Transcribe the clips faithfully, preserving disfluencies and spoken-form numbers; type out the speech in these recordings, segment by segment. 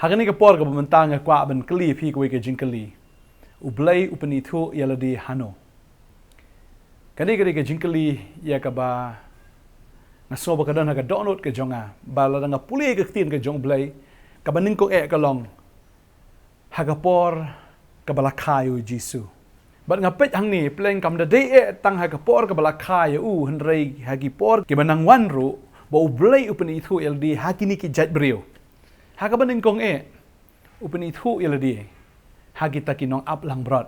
Ha kane ka por kaba mynta nga kwah ban kylli ïa phi kawei ka jingkylli. U Blei u pynithuh ïa lade hano? Kane ka dei ka jingkylli ïa kaba nga sngew ba ka don ha ka dohnud ka jong nga, ba lada nga pule ïa ka ktien ka jong U Blei, kaba nyngkong eh ka long ha ka por kaba la kha ïa u Jisu. Bad nga peit hangne, pleng kam da dei eh tang ha ka por kaba la kha ïa u, hynrei ha ki por kiba nang wan ruh, ba U Blei u pynithuh ïa lade ha kine ki jait briew. Ha kaba nyngkong eh, u pynithuh ïa lade ha kita ki nongap langbrot.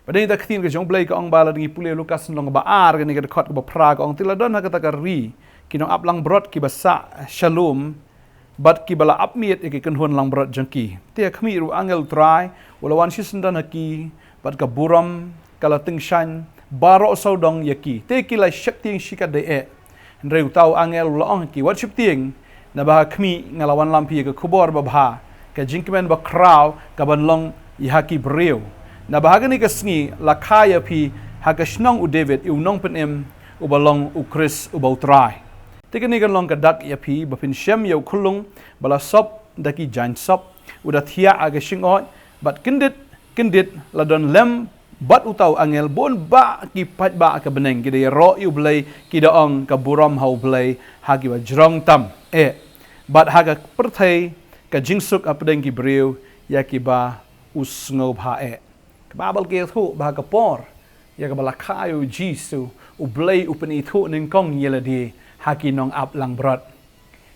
Bad ha ka ktien ka jong U Blei ka ong ba lada ngi pule Lukas lynnong ba ar, kane ka dkhot kaba phra, ka ong, te la don ha kata ka ri ki nongap langbrot kiba sah shalom, bad kiba la ap miet ïa ki kynhun langbrot jong ki. Te ha khmih ruh u angel U Trai u la wan shisyndon ha ki, bad ka burom ka la tyngshaiñ baroh sawdong ïa ki. Te ki la sheptieng shikatdei eh. Hynrei uta u angel u la ong ha ki, wat sheptieng, naba ha khmih nga la wanlam ïa phi ka khubor babha, ka jingkmen bakhraw kaban long ïa ki briew. Naba ha kane ka sngi la kha ïa phi ha ka shnong u David ïa u nongpynim, uba long u Khrist uba U Trai. Te kane kan long ka dak ïa phi, ba phin shem ïa u khyllung ba la sop da ki jaiñ sop, u da thiah ha ka shyngod, bad kyndit kyndit la don lem bad uta u angel, bun bah ki paidbah ka bneng ki da ïaroh ïa U Blei, ki da ong, ka burom ha U Blei ha kiba jrong tam eh, bad ha ka pyrthei ka jingsuk hapdeng ki briew ïa kiba u sngewbha eh. Ka Baibl ka ïathuh ba ha ka por ïa kaba la kha ïa u Jisu, U Blei u pynithuh nyngkong ïa lade ha ki nongap langbrot.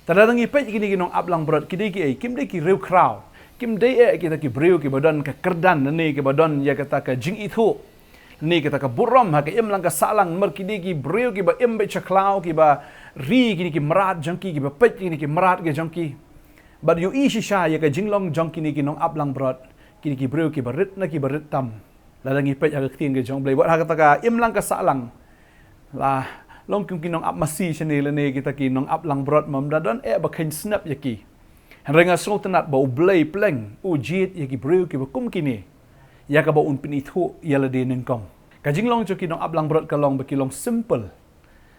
Te lada ngi peit ïa kine ki nongap langbrot, ki dei kiei? Kim dei ki riewkhraw. Kim dei eh kita ki briew kiba don ka kyrdan lane kiba don ïa kata ka jingithuh, lane kata ka burom ha ka imlang ka sahlang. Namar ki dei ki briew kiba im beit sha khlaw, kiba ri ïa kine ki mrad jong ki, kiba peit ïa kine ki mrad ki jong ki. Bad ïohi shisha ïa ka jinglong jong kine ki nongap langbrot, kine ki briew kiba rit na kiba rit tam. Lada ngi peit ha ka ktien ka jong U Blei, wat ha kata ka imlang ka sahlang, la long kum ki nongap masi shane lane kita ki nongap langbrot, ym da don eh ba kheiñ snep ïa ki. Hynrei nga sngewtynnat ba U Blei pleng u jied ïa ki briew kiba kum kine, ïa kaba un pynithuh ïa lade nyngkong. Ka jinglong jong ki nongap langbrot ka long ba ki long simple.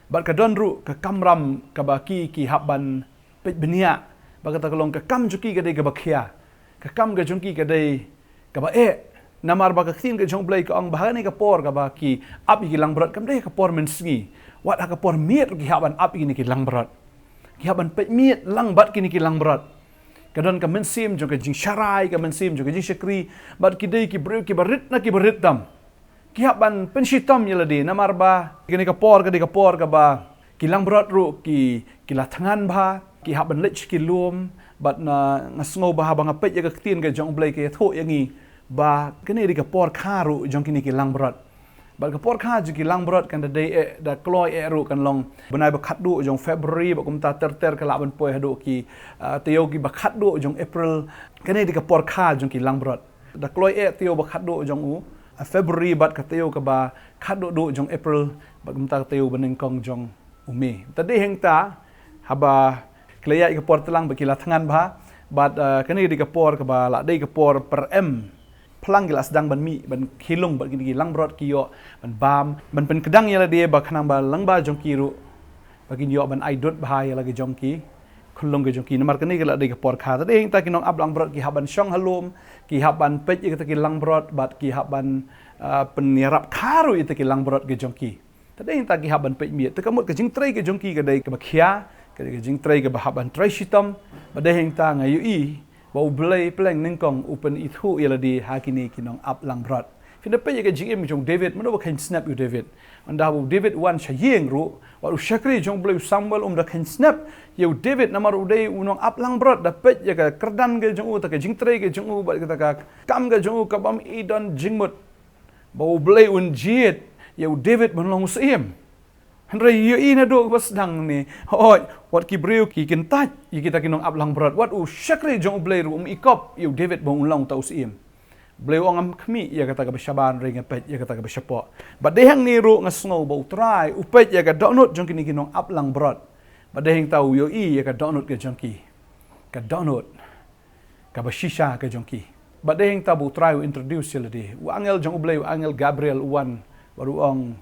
Bad ka don ruh ka kamram kaba ki, ki hap ban peit bniah, ba kata ka long ka kam jong ki ka dei kaba khia, ka kam ka jong ki ka dei kaba eh. Namar ba ka ktien ka jong U Blei ka ong ba ha kane ka por kaba ki ap ïa ki langbrot, kam dei ha ka por mynsngi. Wat ha ka por miet ruh ki hap ban ap ïa kine ki langbrot. Ki hap ban peit miet lang bad kine ki langbrot. Ka don ka mynsiem jong ka jingsharai, ka mynsiem jong ka jingshakri, bad ki dei ki briew kiba rit na kiba rit tam. Ki hap ban pynshitom ïa lade, namar ba kane ka por ka dei ka por kaba ki langbrot ruh ki, ki la thngan bha, ki hap ban leit sha ki lum, bad na, nga sngew ba haba nga peit ïa ka ktien ka jong U Blei ka ïathuh ïa ngi ba kane dei ka por kha ruh jong kine ki langbrot. Bad ka por kha jong ki langbrot kan da dei eh, da kloi eh ruh kan long bnai ba khatduh jong February, bad kumta ter ter ka lah ban poi haduh ki, ah, taïew kiba khatduh jong April. Kane dei ka por kha jong ki langbrot. Da kloi eh taïew ba khatduh jong u, ah, February, bad ka taïew kaba khatduh duh jong April, bad kumta ka taïew ba nyngkong jong u May. Te dei hangta, haba ki la ïaid ka por tlang ba ki la thngan bha, bad, ah, kane dei ka por kaba la dei ka por pyrem. Phlang ki la sdang ban mih, ban khie lung bad kine ki langbrot, ki ïoh ban bam, ban pynkdang ïa lade ba khnang ba lyngba jong ki ruh, ba kin ïoh ban ai dud bha ïa la ki jong ki khyllung ki jong ki. Namar kane ka la dei ka por kha. Te dei hangta ki nongap langbrot ki hap ban shong ha lum, ki hap ban peit ïa kita ki langbrot, bad ki hap ban, ah, pynïarap kha ruh ïa kita ki langbrot ki jong ki. Te dei hangta ki hap ban peit miet. Te ka mut ka jingtrei ka jong ki ka dei kaba khia, ka dei ka jingtrei kaba hap ban trei shitom. Bad dei hangta nga ïohi ba U Blei pleng nyngkong u pynithuh ïa lade ha kine ki nongap langbrot. Phin da peit ïa ka jingim jong u David, mano ba kheiñ snep ïa u David? Ynda u David u wan sha ïing ruh, wat u shakri jong U Blei u Samuel um da kheiñ snep ïa u David, namar u dei u nongap langbrot. Da peit ïa ka kyrdan ka jong u, ta ka jingtrei ka jong u, bad kata ka kam ka jong u, kaba ym i don jingmut, ba U Blei un jied ïa u David ban long u syiem. Hynrei ïohi naduh ba sdang ne, hooid, wat ki briew ki kyntait ïa kita ki nongap langbrot, wat u shakri jong U Blei ruh um ikop ïa u David ba un long uta u syiem. U Blei u ong, ngam khmih ïa kata kaba shabar, hynrei nga peit ïa kata kaba shapoh. Bad dei hangne ruh nga sngew ba U Trai u peit ïa ka dohnud jong kine ki nongap langbrot. Bad dei hangta u ïohi ïa ka dohnud ka jong ki, ka dohnud kaba shisha ka jong ki. Bad dei hangta ba U Trai u introduce ïa lade. U angel jong U Blei, u angel Gabriel u wan bad u ong,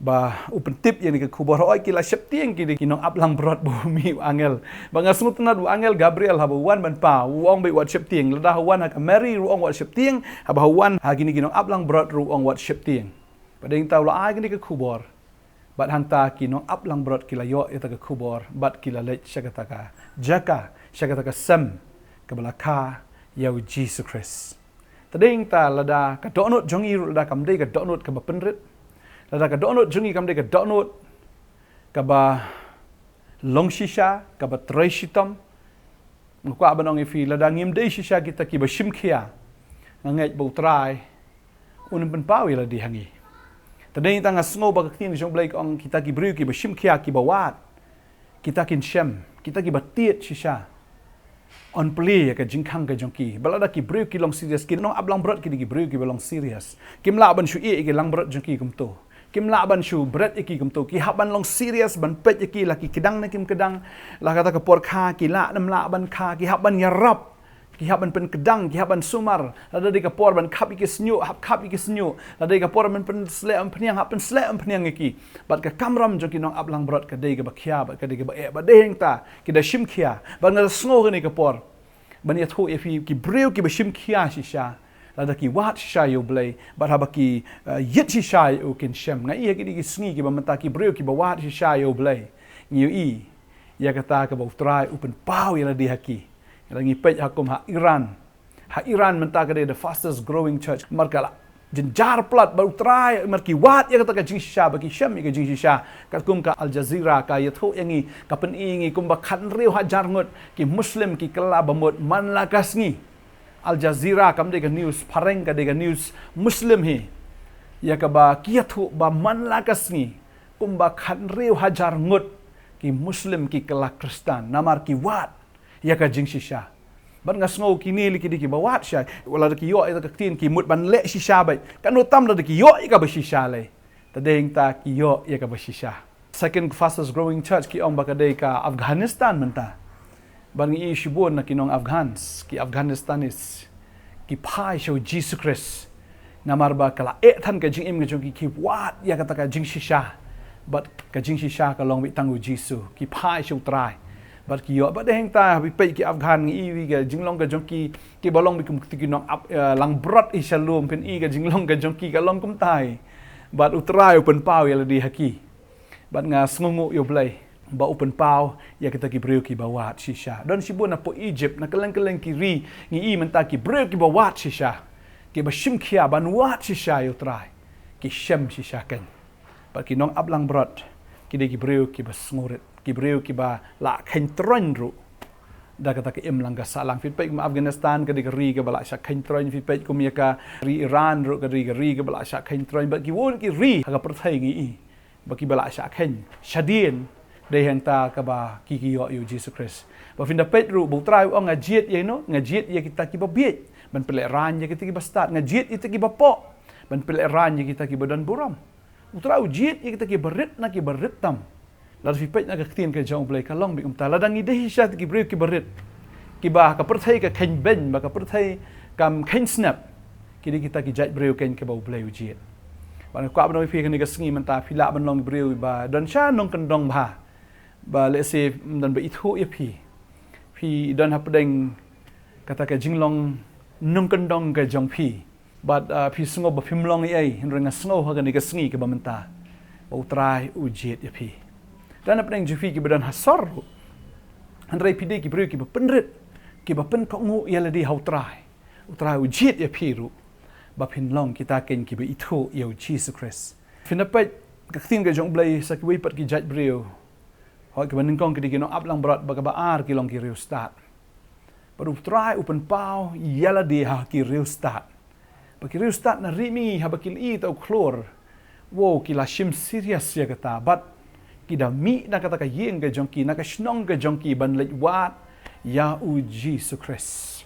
Ba u pyntip ïa kane ka khubor, hooid ki la sheptieng ki dei ki nong ap langbrot ba u mih u angel. Ba nga sngewtynnad u angel Gabriel haba u wan ban paw, u ong ba wat sheptieng, lada u wan ha ka Mary ruh u ong wat sheptieng, haba u wan ha kine ki nong ap langbrot ruh u ong wat sheptieng. Ba dei hangta u la ai kane ka khubor. Bad hangta ki nong ap langbrot ki la ïoh ïa kata ka khubor, bad ki la leit sha kata ka jaka, sha kata ka sem, kaba la kha ïa u Jisu Khrist. Te dei hangta lada ka dohnud jong ngi ruh lada kam dei ka dohnud kaba pynrit. Lada ka dohnud jong ngi kam dei ka dohnud kaba long shisha, kaba trei shitom. Nga kwah ban ong ïa phi, lada ngim dei shisha kita kiba shim khia, nga ngeit ba u Trai un ym pynpaw ïa lade ha ngi. Te dei hangta nga sngew ba ka ktien jong u Blei ka ong kita ki briew kiba shim khia, kiba wad, kita kin shem, kita kiba tied shisha. Yn plie ïa ka jingkhang ka jong ki. Ba lada ki briew ki long serious, ki nong ap langbrot ki dei ki briew kiba long serious. Kim lah ban shu ïeh ïa ki langbrot jong ki kumto. Kim lah ban shu bret ïa ki kumto. Ki hap ban long serious, ban peit ïa ki la ki kdang ne kim kdang. La kata ka por kha, ki lah ne ym lah ban kha, ki hap ban ïarap. Ki hap ban pynkdang, ki hap ban sumar. Lada dei ka por ban khap ïa ki shñiuh, hap khap ïa ki shñiuh. Lada dei ka por ban pynsleh umphniang, hap pynsleh umphniang ïa ki. Bad ka kamram jong ki nong ap langbrot ka dei kaba khia, bad ka dei kaba eh, bad dei hangta ki da shim khia. Bad nga da sngew kane ka por ban ïathuh ïa phi, ki briew kiba shim khia shisha, lada ki wad shisha ïa u Blei, bad haba ki, eh, ïit shisha ïa u kin shem. Nga i ha kine ki sngi kiba mynta ki briew kiba wad shisha ïa u Blei, ngi ïohi ïa kata kaba u Trai u pynpaw ïa lade ha ki. Lada ngi peit ha kum ha Iran. Ha Iran mynta ka dei the fastest growing church. Namar ka la jynjar palat bad u Trai, namar ki wad ïa kata ka jingshisha, ba ki shem ïa ka jingshisha. Katkum ka Al Jazeera ka ïathuh ïa ngi, ka pyni ïa ngi kumba khathynriew hajar ngut ki Muslim ki kylla ba mut man la ka sngi. Al Jazeera kam dei ka news phareng, ka dei ka news Muslim hi. Ïa kaba ki ïathuh ba man la ka sngi kumba khathynriew hajar ngut ki Muslim ki kylla Khristan. Namar ki wad ïa ka jingshisha. Bad nga sngew kine lei ki dei kiba wad shisha. Lada ki ïoh ïa ka ktien ki mut ban leh shisha beit. Katno tam lada ki ïoh ïa kaba shisha lei. Te dei hangta ki ïoh ïa kaba shisha. Second fastest growing church ki ong ba ka dei ka Afghanistan mynta. Bad ngi i shibun na ki nong Afghans, ki Afghanistanis, ki phai sha u Jisu Khrist. Namar ba ka la eh than ka jingim ka jong ki, ki wad ïa kata ka jingshisha. Bad ka jingshisha ka long beit tang u Jisu, ki phai sha u Trai. Bad ki ïoh, bad dei hangta phi peit ki Afghan, ngi i wi ka jinglong ka jong ki, kiba long beit kum kito ki nong ap, eh, langbrot hi sha lum, phin i ka jinglong ka jong ki ka long kumta hi. Bad u Trai u pynpaw ïa lade ha ki. Bad nga sngewnguh ïa u Blei ba u pynpaw ïa kita ki briew kiba wad shisha. Don shibun na po Egypt, na kylleng kylleng ki ri, ngi i mynta ki briew kiba wad shisha, kiba shim khia ban wad shisha ïa u Trai, ki shem shisha kein. Bad ki nong ap langbrot ki dei ki briew kiba sngewrit, ki briew kiba la kheiñ troiñ ruh da kata ka imlang ka sahlang. Phi peit kum Afghanistan ka dei ka ri kaba la shah kheiñ troiñ. Phi peit kum ïa ka ri Iran ruh ka dei ka ri kaba la shah kheiñ troiñ. Bad ki won ki ri ha ka pyrthei ngi i ba kiba la shah kheiñ shadien, dei hangta kaba ki, ki ïoh ïa u Jisu Khrist. Ba phin da peit ruh ba u Trai u ong, nga jied ïa ino, nga jied ïa kita kiba bieit ban pynlehraiñ ïa kita kiba stad, nga jied ïa kita kiba poh ban pynlehraiñ ïa kita kiba don burom. U Trai u jied ïa kita kiba rit na kiba rit tam. Lada phi peit na ka ktien ka jong u Blei ka long beit kumta. Lada ngi dei shisha kita ki briew kiba rit, kiba ka pyrthei ka kheiñ beiñ, ba ka pyrthei kam kheiñ snep, ki dei kita ki jait briew kein kiba u Blei u jied. Bad nga kwah ban ong ïa phi kane ka sngi mynta, phi lah ban long briew ba don sha nongkyndong bha. Ba lehse ym don ba ithuh ïa phi. Phi don hapdeng kata ka jinglong nongkyndong ka jong phi. Bad, ah, phi sngew ba phim long ei ei, hynrei nga sngew ha kane ka sngi kaba mynta ba u Trai u jied ïa phi. Don hapdeng jong phi kiba don ha sor ruh, hynrei phi dei ki briew kiba pynrit, kiba pynkohnguh ïa lade ha u Trai. U Trai u jied ïa phi ruh ba phin long kita kein kiba ithuh ïa u Jisu Khrist. Phin da peit ka ktien ka jong u Blei sa kiwei pat ki jait briew. Hooid, kiba nyngkong ki dei ki nong ap langbrot, bad kaba ar ki long ki riewstad. Bad u Trai u pynpaw ïa lade ha ki riewstad. Ba ki riewstad na ri mihngi haba ki la i ïa uta u khlur, wow, ki la shim serious ïa kata. Bad ki da mih na kata ka ïing ka jong ki, na ka shnong ka jong ki ban leit wad ïa u Jisu Khrist.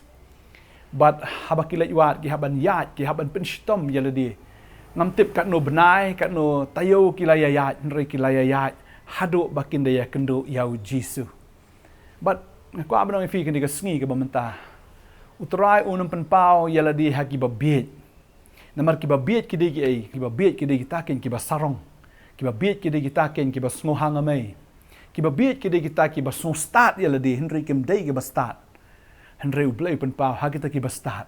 Bad haba ki leit wad ki hap ban ïaid, ki hap ban pynshitom ïa lade. Ngam tip katno bnai, katno taïew ki la ïa ïaid, hynrei ki la ïa ïaid haduh ba kin da ïakynduh ïa u Jisu. Bad nga kwah ban ong ïa phi kane ka sngi kaba mynta, u Trai un ym pynpaw ïa lade ha kiba bieit. Namar kiba bieit ki dei kiei? Kiba bieit ki dei kita kein kiba sarong, Kiba bieit ki dei kita kein kiba sngew hangamei. Kiba bieit ki dei kita kiba sngew stad ïa lade hynrei kim dei kiba stad. Hynrei U Blei u pynpaw ha kita kiba stad.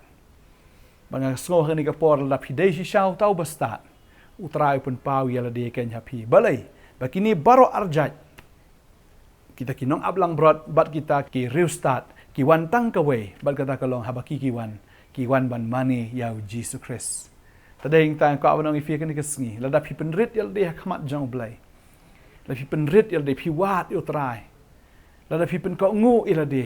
Ba nga sngew ha kane ka por lada phi dei shisha uta uba stad, U Trai u pynpaw ïa lade kein ha phi. Balei? Ba kine baroh arjait, kita ki nongap langbrot bad kita ki riewstad, ki wan tang kawei, bad kata ka long haba ki ki wan, ki wan ban mane ïa U Jisu Khrist. Te dei hangta nga kwah ban ong ïa phi ha kane ka sngi, lada phi pynrit ïa lade ha khmat jong U Blei, lada phi pynrit ïa lade, phi wad ïa U Trai, lada phi pynkohnguh ïa lade,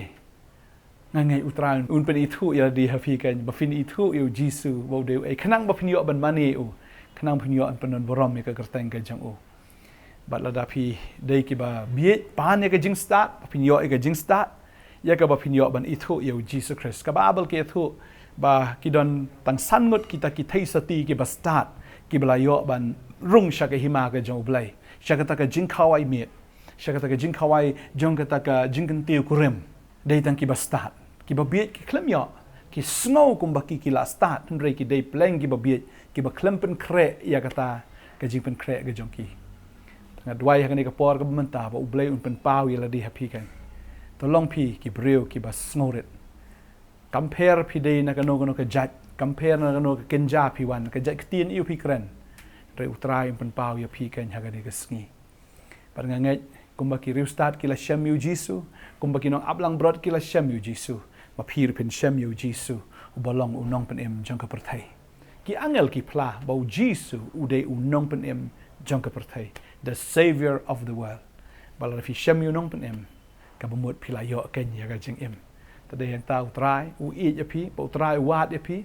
nga ngeit U Trai un pynithuh ïa lade ha phi kein, ba phin ithuh ïa U Jisu ba u dei uei, khnang ba phin ïoh ban mane ïa u, khnang ba phin ïoh ban pyndonburom ïa ka kyrteng ka jong u. Bad lada phi dei kiba bieit pan ïa ka jingstad, ba phin ïoh ïa ka jingstad, ïa kaba phin ïoh ban ithuh ïa U Jisu Khrist. Ka Baibl ka ïathuh ba ki don tang san ngut kita ki theisotti kiba stad, kiba la ïoh ban rung sha ka hima ka jong U Blei, sha kata ka jingkhawai miet, sha kata ka jingkhawai jong kata ka jingkyntiew kurim. Dei tang kiba stad. Kiba bieit ki khlem ïoh, ki sngew kumba ki ki la stad, hynrei ki dei pleng kiba bieit, kiba khlem pynkhreh ïa kata ka jingpynkhreh ka jong ki. Te nga duwai ha kane ka por kaba mynta ba U Blei un pynpaw ïa lade ha phi kein. To long phi ki briew kiba sngewrit. Kam pher phi dei na kano kano ka jait, kam pher na kano ka kynja phi wan, ka jait ktien aïu phi kren, hynrei U Trai un pynpaw ïa phi kein ha kane ka sngi. Bad nga ngeit kumba ki riewstad ki la shem ïa U Jisu, kumba ki nongap langbrot ki la shem ïa U Jisu, ma phi ruh phin shem ïa U Jisu, uba long U Nongpynim jong ka pyrthei. Ki angel ki phla ba U Jisu u dei U Nongpynim jong ka pyrthei, the Savior of the world. Bad lada phi shem ïa U Nongpynim, kaba mut phi la ïoh kein ïa ka jingim. Te dei hangta U Trai u ïeit ïa phi, ba U Trai u wad ïa phi.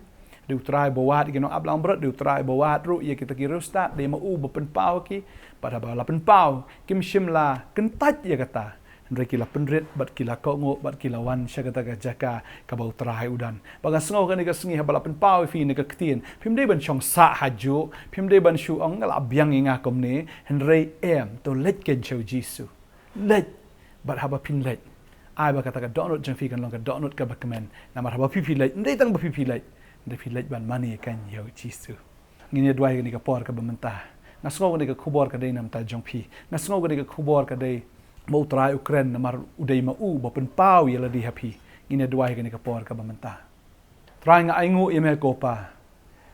Dei U Trai ba wad ïa ki nongap langbrot, dei U Trai ba wad ruh ïa kita ki riewstad, dei ma u ba pynpaw ki. Bad haba la pynpaw, kim shym la kyntait ïa kata, hynrei ki la pynrit bad ki la kohnguh bad ki la wan sha kata ka jaka kaba U Trai u don. Ba nga sngew ha kane ka sngi haba la pynpaw ïa phi na ka ktien, phim dei ban shong sah hajuh, phim dei ban shu ong nga la biang ïa nga kumne, hynrei em, to leit kein sha U Jisu. Leit. Bad haba phin leit, ai ba kata ka dohnud jong phi kan long ka dohnud kaba kmen. Namar haba phi phi leit, ym dei tang ba phi phi leit, hynrei phi leit ban mane kein ïa U Jisu. Ngin ïa duwai ha kane ka por kaba mynta. Nga sngew kane ka khubor ka dei na ka bynta jong phi. Nga sngew kane ka khubor ka dei ba U Trai u kren namar u dei ma u ba pynpaw ïa lade ha phi. Ngin ïa duwai ha kane ka por kaba mynta. Trai, nga ainguh ïa me ko Pa,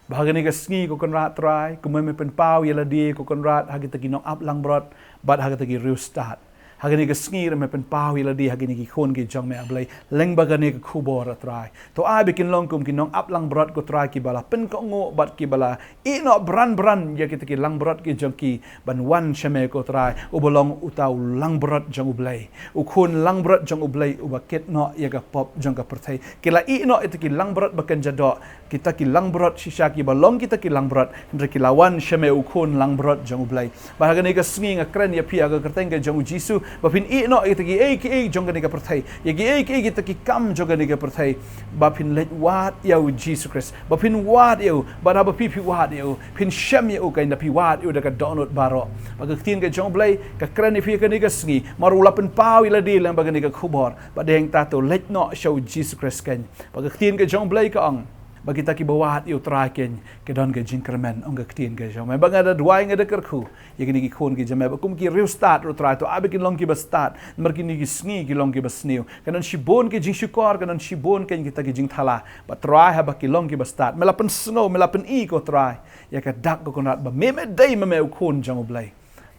ba ha kane ka sngi ko Kynrad Trai, kumba me pynpaw ïa lade ko Kynrad ha kita ki nongap langbrot bad ha kita ki riewstad. Ha kane ka sngi ruh me pynpaw ïa lade ha kine ki khun ki jong me, A Blei, lyngba kane ka khubor, A Trai. To ai ba kin long kum ki nongap langbrot ko Trai, kiba la pynkohnguh bad kiba la ïehnoh bran bran ïa kita ki langbrot ki jong ki, ban wan sha me ko Trai, uba long uta u langbrot jong U Blei, u khun langbrot jong U Blei uba kit noh ïa ka pop jong ka pyrthei. Ki la ïehnoh ïa kita ki langbrot ba kynja doh, kita ki langbrot shisha kiba long kita ki langbrot, hynrei ki la wan sha me u khun langbrot jong U Blei. Bad ha kane ka sngi nga kren ïa phi ha ka kyrteng ka jong U Jisu, ba phin ïehnoh ïa kita kiei kiei jong kane ka pyrthei, ïa kiei kiei kita ki kam jong kane ka pyrthei, ba phin leit wad ïa U Jisu Khrist, ba phin wad ïa u, bad haba phi phi wad ïa u, phin shem ïa u kein, da phi wad ïa u da ka dohnud baroh. Bad ka ktien ka jong U Blei ka kren ïa phi ha kane ka sngi, namar u la pynpaw ïa lade lyngba kane ka khubor, ba dei hangta to leit noh sha U Jisu Khrist kein. Bad ka ktien ka jong U Blei ka ong ba kita kiba wad ïa U Trai kein ki don ka jingkyrmen, ong ka ktien ka jong me. Bad nga da duwai, nga da kyrkhu ïa kine ki khun ki jong me, ba kum ki riewstad ruh Trai, to ai ba kin long kiba stad, namar kine ki sngi ki long kiba sniew. Kan don shibun ki jingshukor, kan don shibun kein kita ki jingthala. Bad Trai, haba ki long kiba stad, me la pynsngew, me la pyni ko Trai ïa ka dak ko Kynrad ba me, me dei ma me u khun jong U Blei.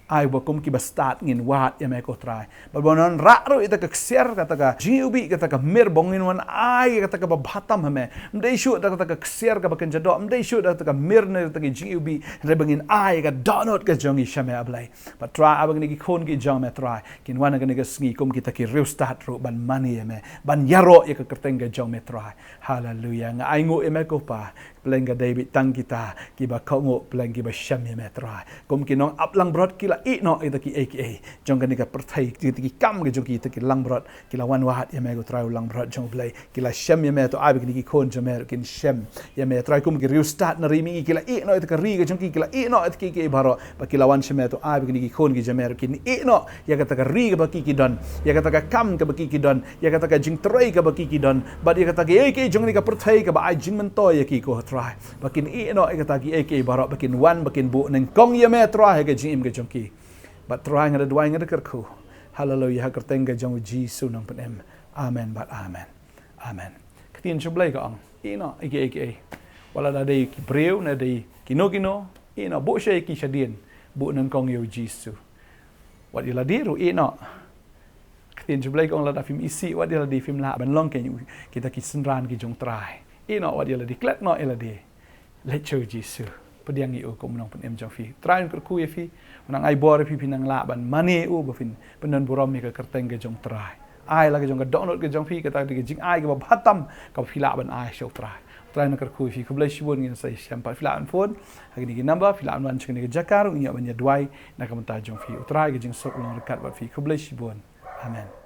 Ai ba kum kiba stad ngin wad ïa me ko Trai. Bad ba ngin wanrah ruh ïa kata ka ksiar, kata ka jingiwbih, kata ka mir, ba ngin wan ai ïa kata kaba bha tam ha me. Ym dei shuh da kata ka ksiar kaba kynja doh, ym dei shuh da kata ka mir ne kata ka jingiwbih, hynrei ba ngin ai ïa ka dohnud ka jong ngi sha me, A Blei. Bad Trai, ai ba kine ki khun ki jong me Trai, kin wan ha kane ka sngi kum kita ki riewstad ruh ban mane ïa me, ban ïaroh ïa ka kyrteng ka jong me Trai. Haleluya. Nga ainguh ïa me ko Pa, pleng ka dei beit tang kita kiba kohnguh, pleng kiba shem ïa me Trai. Kum ki nongap langbrot ki la ïehnoh ïa kita kiei kiei jong kane ka pyrthei, kita ki kam ka jong ki, kita ki langbrot, ki la wan wad ïa me ko Trai, u langbrot jong U Blei. Ki la shem ïa me, to ai ba kine ki khun jong me ruh kin shem ïa me Trai. Kum ki riewstad na ri mihngi ki la ïehnoh ïa kita ka ri ka jong ki, ki la ïehnoh ïa kita kiei kiei baroh, ba ki la wan sha me, to ai ba kine ki khun ki jong me ruh kin ïehnoh ïa kata ka ri kaba ki ki don, ïa kata ka kam kaba ki ki don, ïa kata ka jingtrei kaba ki ki don, bad ïa kata kiei kiei jong kane ka pyrthei kaba ai jingmyntoi ïa ki ko Trai. Trai. Ba kin ïeh noh ïa kata ki ei ki ei baroh, ba kin wan, ba kin buh nyngkong ïa me Trai ha ka jingim ka jong ki. Bad Trai nga da duwai, nga da kyrkhu. Haleluya, ha ka kyrteng ka jong u Jisu Nongpynim. Amen bad amen. Amen. Ka ktien jong U Blei ka ong, ïeh noh ïa ki ei ki ei. Wat la da dei ki briew ne dei kino kino, ïeh noh, buh sha ïa ki shadien, buh nyngkong ïa u Jisu. Wat ïa lade ruh ïeh noh. Ka ktien jong U Blei ka ong, lada phim isih wat ïa lade, phim lah ban long kum kita ki synran ki jong U Trai. Ïeh noh wat ïa lade, klet noh ïa lade. Leit sha u Jisu. Pdiang ïa u kum u Nongpynim jong phi. U Trai un kyrkhu ïa phi. Un nang ai bor ïa phi, phin nang lah ban mane ïa u, ba phin pyndon burom ïa ka kyrteng ka jong U Trai. Ai la ka jong ka dohnud ka jong phi, kata ka dei ka jingai kaba bha tam kaba phi lah ban ai sha U Trai. U Trai un kyrkhu ïa phi. Khublei shibun, ngin sa ïashem pat. Phi lah ban phone ha kine ki number, phi lah ban wan sha kane ka jaka ruh, ngin ïoh ban ïaduwai na ka bynta jong phi. U Trai ka jingsuk long ryngkat bad phi. Khublei shibun. Amen.